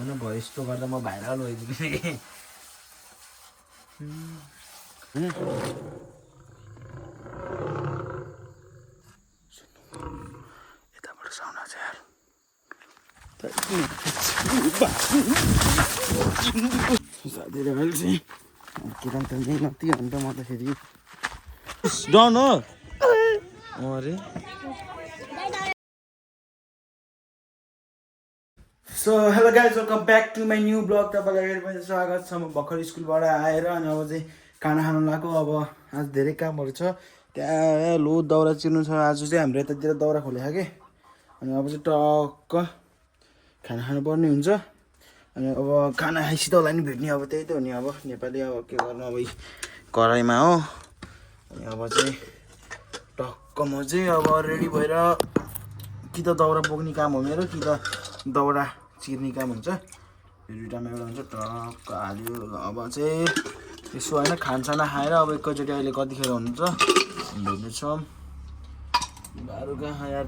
होइन भयो यस्तो गर्दा म भाइरल भइदिने यताबाट साउन्ड आउँछ यार साथीले अहिले चाहिँ किरण त नति अन्त म त फेरि डन हो अरे so hello guys welcome back to my new blog तपाईँलाई फेरि पनि स्वागत छ म भर्खर स्कुलबाट आएर अनि अब चाहिँ खाना खानु लाग्यो अब आज धेरै कामहरू छ त्यहाँ लो दाउरा चिर्नु छ आज चाहिँ हाम्रो यतातिर दाउरा खोलेको कि अनि अब चाहिँ टक्क खाना खानुपर्ने हुन्छ अनि अब खाना खाएपछि तँलाई नि भेट्ने अब त्यही त हो नि अब नेपाली अब के गर्नु अब कराईमा हो अनि अब चाहिँ टक्क म चाहिँ अब रेडी भएर कि त दाउरा बोक्ने काम हो मेरो कि त दाउरा चिर्ने काम हुन्छ यो दुइटामा एउटा हुन्छ टक्क हाल्यो अब चाहिँ यसो होइन खानसाना खाएर अब एकैचोटि अहिले कतिखेर हुन्छ भेट्नेछौँ बारु कहाँ यार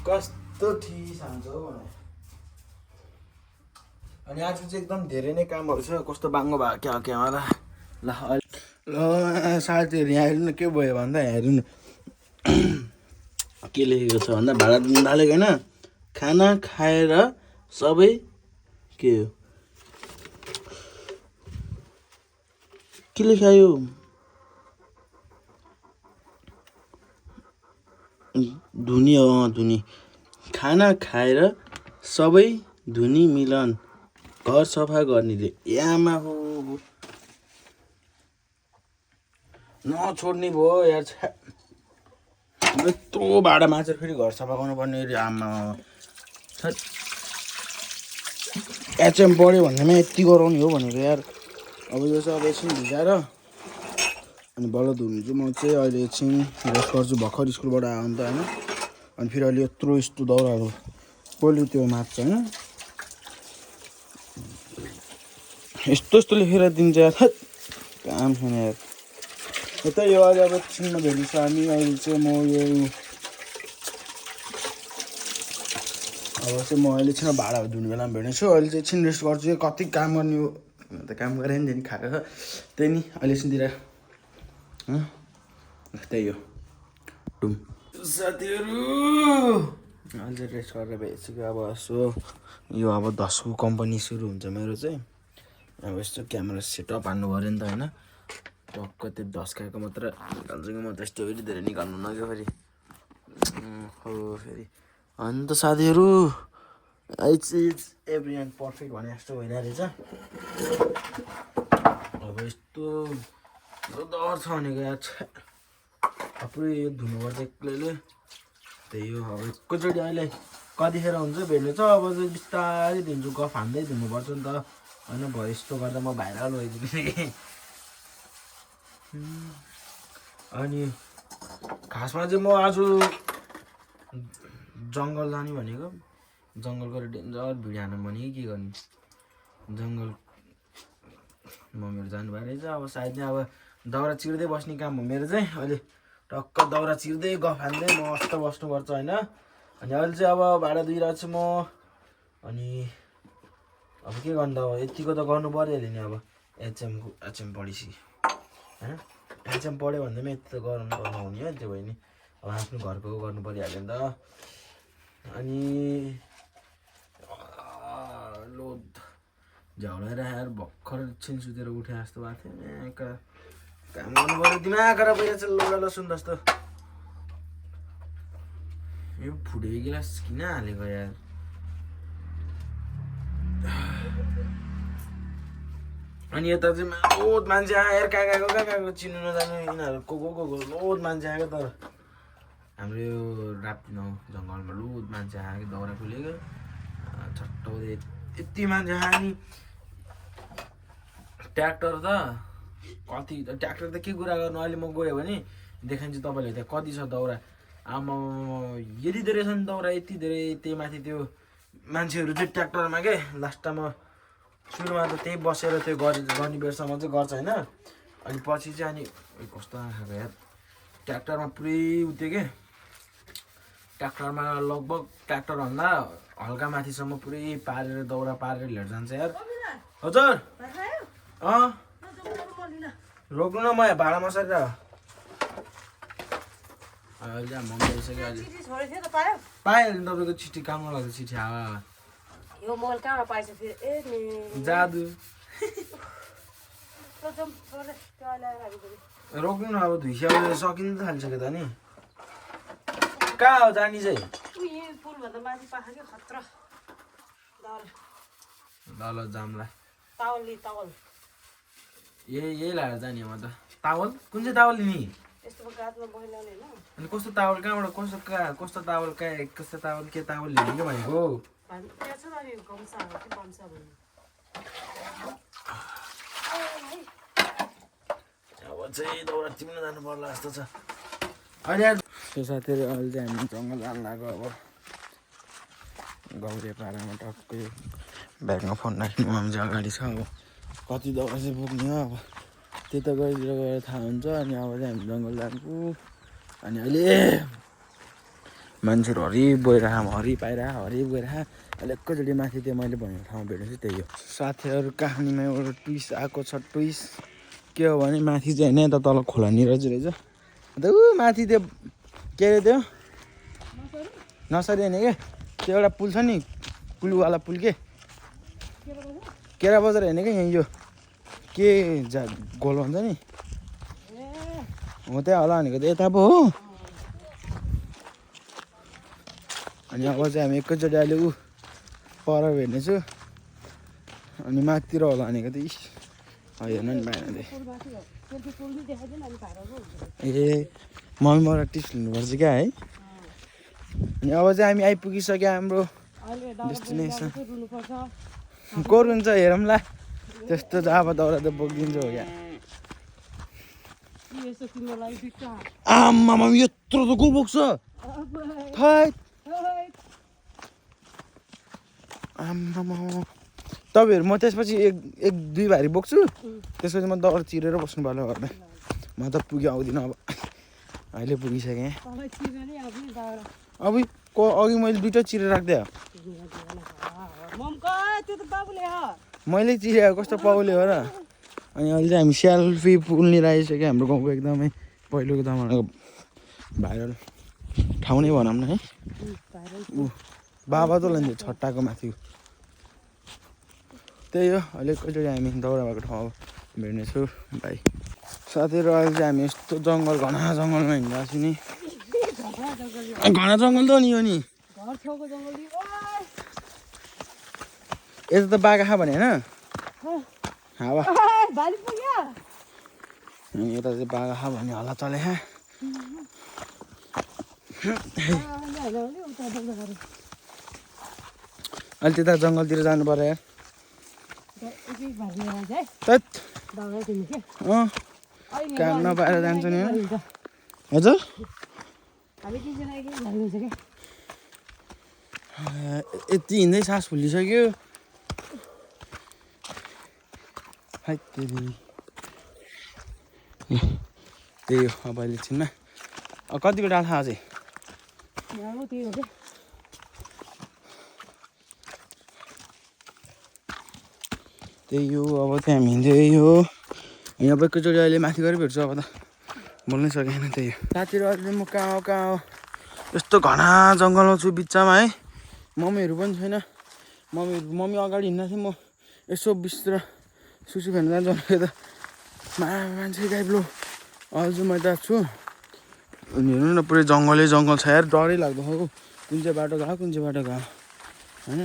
कस्तो ठिस हान्छ हो भने अनि आज चाहिँ एकदम धेरै नै कामहरू छ कस्तो बाङ्गो भएको क्या होला ल साथीहरू यहाँ हेर्नु न के भयो भन्दा हेर्नु न के लेखेको छ भन्दा भाडा दिनु थालेको होइन खाना खाएर सबै के हो के लेखायो धुनी हो धुनी खाना खाएर सबै धुनी मिलन घर सफा गर्नेले यामा हो नछोड्ने भयो यार यत्रो भाडा माचेर फेरि घर सफा गर्नुपर्ने आमा एचएम पढ्यो भन्नेमा यति गराउने हो भनेको यार अब यो चाहिँ अब एकछिन भिजाएर अनि बल्ल धुनु चाहिँ म चाहिँ अहिले एकछिन रेस्ट गर्छु भर्खर स्कुलबाट आयो अन्त होइन अनि फेरि अहिले यत्रो यस्तो दाउराहरू पहिले त्यो मात्छ होइन यस्तो यस्तो लेखेर दिन्छ यार काम छैन यार यता यो अहिले अब एकछिनमा भेट्दैछ हामी अहिले चाहिँ म यो अब चाहिँ म अहिले एकछिन भाडाहरू धुने बेलामा भेट्नेछु अहिले चाहिँ एकछिन रेस्ट गर्छु कति काम गर्ने हो त काम गरेँ नि खाएको त्यही नि अहिले एकछिनतिर त्यही हो टुम साथीहरू अहिले चाहिँ रेस्ट गरेर भेटिसक्यो अब यसो यो अब 10को कम्पनी सुरु हुन्छ मेरो चाहिँ अब यस्तो क्यामेरा सेटअप हान्नु पऱ्यो नि त होइन टक्क त्यो 10 खाएको मात्र निकाल्छु कि म त यस्तो फेरि धेरै निकाल्नु नगयो फेरि हो फेरि अन्त साथीहरू इट्स एभ्री एन्ड पर्फेक्ट भने जस्तो भइरहेको रहेछ अब यस्तो डर छ भनेको यार पुरै यो धुनुपर्छ एक्लैले त्यही हो अब एकैचोटि अहिले कतिखेर हुन्छ भेट्ने छ अब चाहिँ बिस्तारै दिन्छु गफ हान्दै धुनुपर्छ नि त होइन भयो यस्तो गर्दा म भाइरल भइदिने अनि खासमा चाहिँ म आज जङ्गल जाने भनेको जङ्गल गएर डेन्जर भिडियो हान्नु भनेको के गर्ने जङ्गल मम्मीहरू जानु भएर रहेछ अब सायद नै अब दाउरा चिर्दै बस्ने काम हो मेरो चाहिँ अहिले टक्क दाउरा चिर्दै गफ हान्दै मस्त बस्नुपर्छ होइन अनि अहिले चाहिँ अब भाडा दिइरहेको छु म अनि अब के गर्नु अब यतिको त गर्नु परिहाल्यो नि अब एचएम पढेपछि होइन एचएम पढ्यो भन्दा पनि यति त गर्नु हुने हो त्यो भयो नि अब आफ्नो घरको गर्नु परिहाल्यो नि त अनि लोड झ्याउलाएर आएर भर्खर एकछिन सुतेर उठे जस्तो भएको थियो काम गर्नु पऱ्यो दिमाग खराब भइरहेछ लोडा लसुन जस्तो यो फुटेको गिलास किन हालेको यार अनि यता चाहिँ लोड मान्छे आएर कहाँ चिन्नु नजानु यिनीहरू को लोड मान्छे आएको तर हाम्रो यो राप्ती नौ जङ्गलमा लोड मान्छे आएको दाउरा खुलेको छट्टाउँदै यति मान्छे आयो नि ट्र्याक्टर त कति ट्र्याक्टर त के कुरा गर्नु अहिले म गयो भने देखाइन्छु तपाईँले त्यहाँ कति छ दाउरा आमा यति धेरै छ नि दाउरा यति धेरै त्यही माथि त्यो मान्छेहरू चाहिँ ट्र्याक्टरमा के लास्टमा सुरुमा त त्यही बसेर त्यो गर्ने बेरसम्म चाहिँ गर्छ होइन अनि पछि चाहिँ अनि कस्तो आँखाको यार ट्र्याक्टरमा पुरै उठ्यो के ट्र्याक्टरमा लगभग ट्र्याक्टरभन्दा हल्का माथिसम्म पुरै पारेर दाउरा पारेर लिएर जान्छ यार। हजुर रोक्नु न, म भाडा मसरी र अहिले मम्मी आइसक्यो। अहिले पाइहाल्यो नि तपाईँको चिठी, काम लाग्छ चिठी। यो मोल कहाँबाट पाइछ फेरि? ए जादु। रोक्नु न, अब धुइस्याउ सकिनु त थालिसक्यो त नि। कहाँ हो जानी चाहिँ? पुलभन्दा माथि पाखा के खतरा ल जामला। तावल यही लगाएर जाने म त। तावल कुन चाहिँ तावल लिने? यस्तो गातमा बहिलाउने हैन। अनि कस्तो तावल कहाँबाट कस्तो तावल कस्तो तावल के तावल लिने के भनेको? त्यहाँ छ नि गम्सा हो कि बम्सा भन्ने। अब चाहिँ दाउरा चिम्न जानु पर्ला जस्तो छ। अहिले साथीहरू अहिले चाहिँ हामी जङ्गल जानु लाग्यो। अब गौरे पारामा टक्कै ब्यागमा फोन राख्नु हामी चाहिँ अगाडि छ। अब कति दाउरा चाहिँ पुग्ने हो, अब त्यता गएर थाहा हुन्छ। अनि अब चाहिँ हामी जङ्गल जान्छु। अनि अहिले मान्छेहरू हरि गइरह हरि पाइरह हरि गइरह। अहिले एकैचोटि माथि त्यो मैले भनेको ठाउँमा भेट्नु चाहिँ त्यही हो। साथीहरू कहानीमा एउटा ट्विस्ट आएको छ। ट्विस्ट के हो भने माथि चाहिँ होइन यता तल खोलानिर चाहिँ रहेछ। अन्त माथि त्यो के अरे त्यो नर्सरी होइन क्या, त्यो एउटा पुल छ नि, पुलवाला पुल के केरा बजार होइन क्या, यहाँ यो के गोल भन्छ नि हो त्यहाँ होला भनेको त यता पो हो। अनि अब चाहिँ हामी एकैचोटि अहिले पर हेर्नेछु। अनि माथितिर होला भनेको त हेर्नु नि बाहिर। ए मम्मी मलाई टिप्स लिनुपर्छ क्या है। अनि अब चाहिँ हामी आइपुगिसक्यो हाम्रो डेस्टिनेसन। को रुन्छ हेरौँला, त्यस्तो त अब दाउरा त बोकिदिन्छ हो क्या। आम्मामा यत्रो त को बोक्छ? आम्मामा तपाईँहरू म त्यसपछि एक दुई भारी बोक्छु, त्यसपछि म दाउरा चिरेर बस्नु पर्यो घरमा। म त पुग्यो आउँदिनँ अब, अहिले पुगिसकेँ। अब अघि मैले दुइटा चिरेर राख्दै हो, मैले चिरेको कस्तो पाउले हो र। अनि अहिले चाहिँ हामी सेल्फी पुल्नेर आइसक्यो। हाम्रो गाउँको एकदमै पहिलोको जमानाको भाइरल ठाउँ नै भनौँ न है। बाबा त लान्थ्यो छट्टाको माथि। त्यही हो, अहिले एकैचोटि हामी दाउरा भएको ठाउँ भेट्नेछु भाइ। साथीहरू अहिले चाहिँ हामी यस्तो जङ्गल घना जङ्गलमा हिँड्दा छु नि। घना जङ्गल त नि हो नि, यता त बाघा भने होइन हावा। अनि यता चाहिँ बाघा भन्ने हल्ला चले। अहिले त्यता जङ्गलतिर जानु पर्यो यार। काम नपाएर जान्छु नि। हजुर यति हिँड्दै सास फुलिसक्यो। त्यही हो अब अहिले छिनमा कतिको डाल थाहा चाहिँ त्यही हो। अब त्यहाँ हामी हिँड्दै हो। यहाँ एकैचोटि अहिले माथि गएर भेट्छु। अब त बोल्नै सकेन। त्यही हो साथीहरू, अहिले म कहाँ हो यस्तो घना जङ्गलमा छु बिचमा है। मम्मीहरू पनि छैन। मम्मी अगाडि हिँड्दा थिएँ, म यसो बिस्तर सुसु फेर्नु जान्छु भनेको त मान्छे गाइब्लो। अहिले चाहिँ म यता छु। अनि हेर्नु न पुरै जङ्गलै जङ्गल छ यार, डरै लाग्दो हो। कुन चाहिँ बाटो गयो कुन चाहिँ बाटो गयो होइन।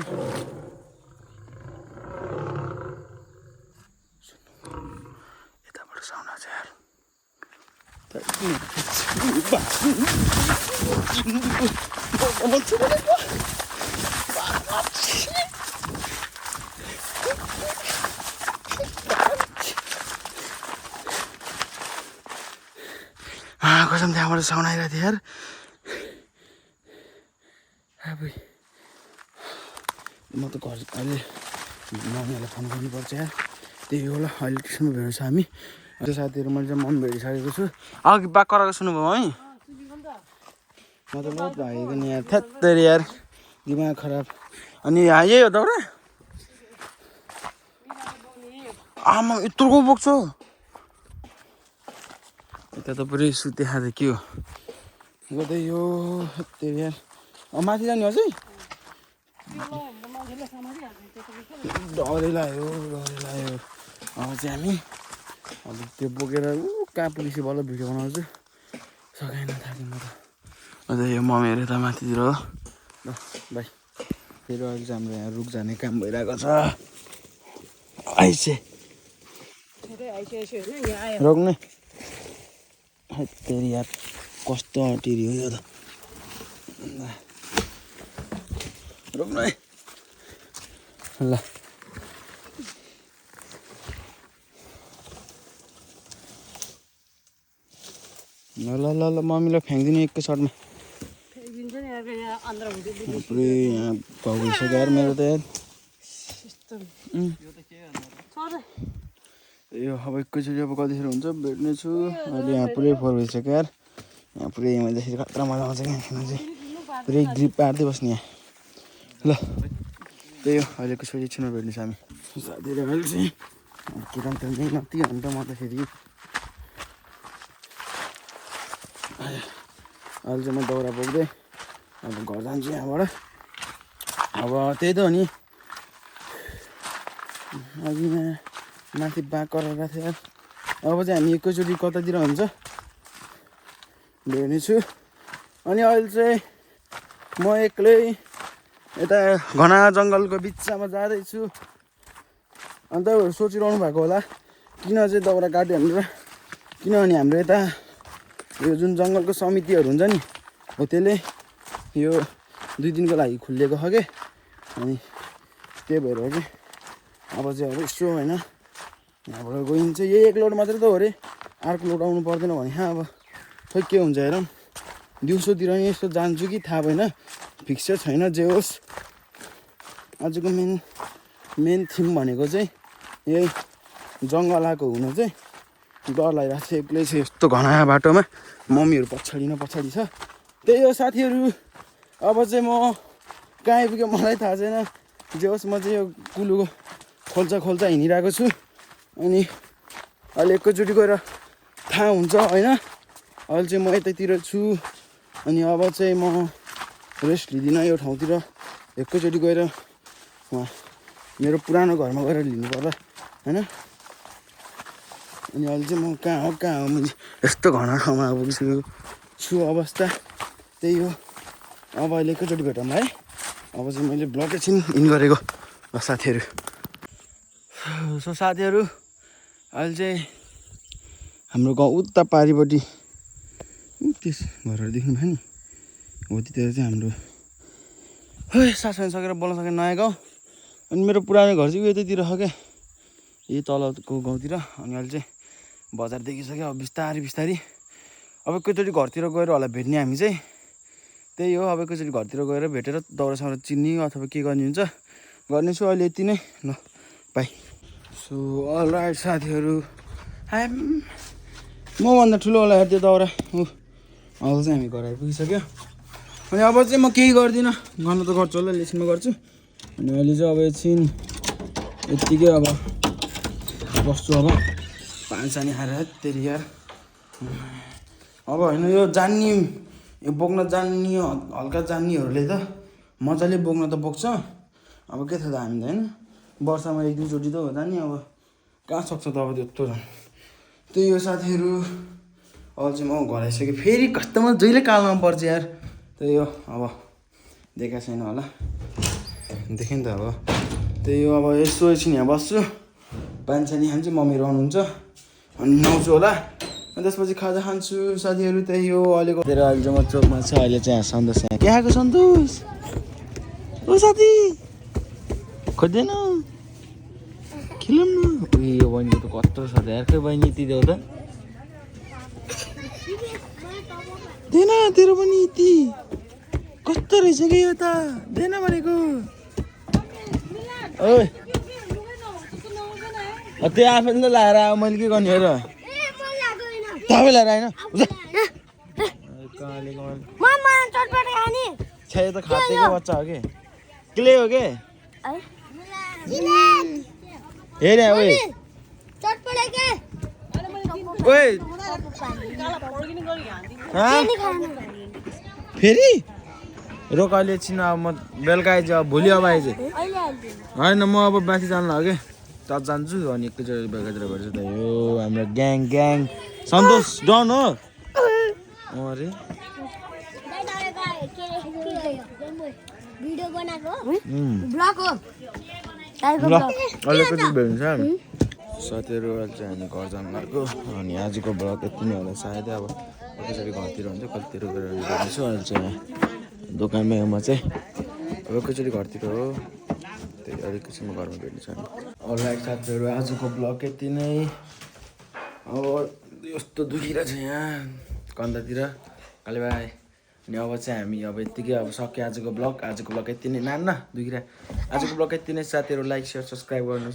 यताबाट साउन्ड आउँछ यार। कसम त्यहाँबाट साउन्ड आइरहेको थियो यार। म त घर अहिले मम्मीहरूलाई फोन गर्नुपर्छ यार। त्यही होला अहिले त्यसमा भेट्छ हामी। त्यो साथीहरू मैले चाहिँ मम्मी भेटिसकेको छु। अघि बाघ कराएको सुन्नुभयो है? म त बहुत भागेको नि यार थेत्तेरी यार दिमाग खराब अनि यही हो दाउरा आमा यत्रोको बोक्छ यता त पुरै सुते खाँदै के हो गर्दै यो त्यही यार माथि जाने अझै डरै लाग्यो अब चाहिँ हामी अब त्यो बोकेर कहाँ पुलिसले बल्ल भिडियो बनाउँछु सकेन थाक्यो म त अझै यो मम्मीहरू यता माथितिर हो ल बाई फेरि अहिले चाहिँ हाम्रो यहाँ रुख जाने काम भइरहेको छ आइसे रोक्ने तेरि यार कस्तो अटेरी हो यो त रोक्नु है ल ल ल ल मम्मीलाई फ्याँकिदिनु एककै सर्टमा पुरै यहाँ भाउ भइसक्यो यार मेरो त यार यो अब एकैचोटि अब कतिखेर हुन्छ भेट्नेछु अहिले यहाँ पुरै फोहोर भइसक्यो यार यहाँ पुरै मैले यसरी खतरा मजा आउँछ क्या खेल्नु चाहिँ पुरै ग्रिप पार्दै बस्ने यहाँ ल त्यही हो अहिलेको छोरी एकछिनमा भेट्नेछु हामी साथीहरू अहिले चाहिँ केटान खेल्दै नति अन्त म त फेरि अहिले चाहिँ म दाउरा बोक्दै अब घर जान्छु यहाँबाट अब त्यही त हो नि अघि यहाँ माथि बाघ कराएको थियो यार अब चाहिँ हामी एकैचोटि कतातिर हुन्छ भेट्नेछु अनि अहिले चाहिँ म एक्लै यता घना जङ्गलको बिचमा जाँदैछु अन्त सोचिरहनु भएको होला किन चाहिँ दाउरा काट्यो भनेर किनभने हाम्रो यता यो जुन जङ्गलको समितिहरू हुन्छ नि हो त्यसले यो 2 दिनको लागि खुलिएको छ के अनि त्यही भएर चाहिँ अब चाहिँ अब यसो होइन यहाँबाट गइन्छ यही एक लोड मात्रै त हो अरे अर्को लोड आउनु पर्दैन भने अब खोइ के हुन्छ हेरौँ दिउँसोतिर नि यस्तो जान्छु कि थाहा भएन फिक्स छैन जे होस् आजको मेन थिम भनेको चाहिँ यही जङ्गलाको हुनु चाहिँ डर लागिरहेको छ एक्लै छ यस्तो घना बाटोमा मम्मीहरू पछाडि न पछाडि छ त्यही हो साथीहरू अब चाहिँ म कहाँ आइपुग्यो मलाई थाहा छैन जे होस् म चाहिँ यो कुलुको खोल्चा हिँडिरहेको छु अनि अहिले एकैचोटि गएर थाहा हुन्छ होइन अहिले चाहिँ म यतैतिर छु अनि अब चाहिँ म रेस्ट लिँदिनँ यो ठाउँतिर एकैचोटि गएर वहाँ मेरो पुरानो घरमा गएर लिनु पर्ला होइन अनि अहिले चाहिँ म कहाँ हो म यस्तो घना ठाउँमा पुगिसकेको छु अवस्था त्यही हो अब अहिले एकैचोटि भेटौँ है अब चाहिँ मैले ब्लग एकछिन इन गरेको साथीहरू सो साथीहरू अहिले चाहिँ हाम्रो गाउँ उता पारिपट्टि त्यस घरहरू देख्नु भयो नि हो त्यतिर चाहिँ हाम्रो सास फेर्न सकेर बोल्न सकेर नयाँ गाउँ अनि मेरो पुरानो घर चाहिँ यतैतिर छ क्या यही तलको गाउँतिर अनि अहिले चाहिँ बजार देखिसक्यो अब बिस्तारी अब एकैचोटि घरतिर गएर होला भेट्ने हामी चाहिँ त्यही हो अब एकैचोटि घरतिर गएर भेटेर दाउरासँग चिन्ने अथवा के गर्ने हुन्छ गर्नेछु अहिले यति नै ल बाई सो अलराइट साथीहरू मभन्दा ठुलो होला त्यो दाउरा हो अब चाहिँ हामी घर आइपुगिसक्यो अनि अब चाहिँ म केही गर्दिनँ गर्नु त गर्छु होला लेसनमा गर्छु अनि अहिले चाहिँ अब एकछिन यत्तिकै अब बस्छु अब पानी खाएर तेरि यार अब होइन यो जान्ने यो बोक्न जान्ने हल्का जान्नेहरूले त मजाले बोक्न त बोक्छ अब के थाहा त हामी त होइन वर्षमा 1-2 चोटि त हो जाने अब कहाँ सक्छ त अब त्यत्रो त्यही हो साथीहरू अहिले चाहिँ म घर आइसकेँ फेरि कस्टमर जहिले कालमा पर्छ यार त्यही हो अब देखाएको छैन होला देखेँ नि त अब त्यही हो अब यसो एकछिन यहाँ बस्छु पानी खान्छु मम्मीहरू आउनुहुन्छ अनि नुहाउँछु होला अनि त्यसपछि खाजा खान्छु साथीहरू त्यही हो अहिलेको अहिले चाहिँ म चोकमा छ अहिले चाहिँ सन्तोष यहाँ के आएको सन्तोष ओ साथी खोज्दैन खेलौँ न यो बहिनीको त कत्रो छ यार खै बहिनी यति देऊ त देन तेरो पनि यति कस्तो रहेछ कि यो त देन भनेको ओइ त्यो आफैले लाएर आयो मैले के गर्ने हेर तपाईँ लाएर आएन खाने छे त खातेको बच्चा हो के क्ले हो के हेरे ओए चटपटे के ओए फेरि रोक अहिले एकछिन अब म बेलुका आइज भोलि अब आइज होइन म अब माथि जानु लाग्यो त जान्छु अनि एकैचोटि बेलुकातिर गर्छु त यो हाम्रो ग्याङ सन्तोष डन हो अरे भिडियो बनाएको ब्लग हो ल अहिले कति भेट्छ साथीहरू चाहिँ हामी घर जानु लाग्यो अनि आजको ब्लग यति नै होला सायदै अब एकैचोटि घरतिर हुन्छ कतितिर गएर गर्नेछु अहिले चाहिँ दोकानमै हो म चाहिँ अब एकैचोटि घरतिर हो त्यही अलिक एकछिन घरमा भेट्नेछु हामी अलराइट साथीहरू आजको ब्लग यति नै अब यस्तो दुखिरहेछ यहाँ कन्दातिर काले भाइ अनि अब चाहिँ हामी अब यत्तिकै अब सक्यो आजको ब्लग यति नै नान्न दुखिरह आजको ब्लग यति नै साथीहरू लाइक सेयर सब्सक्राइब गर्नु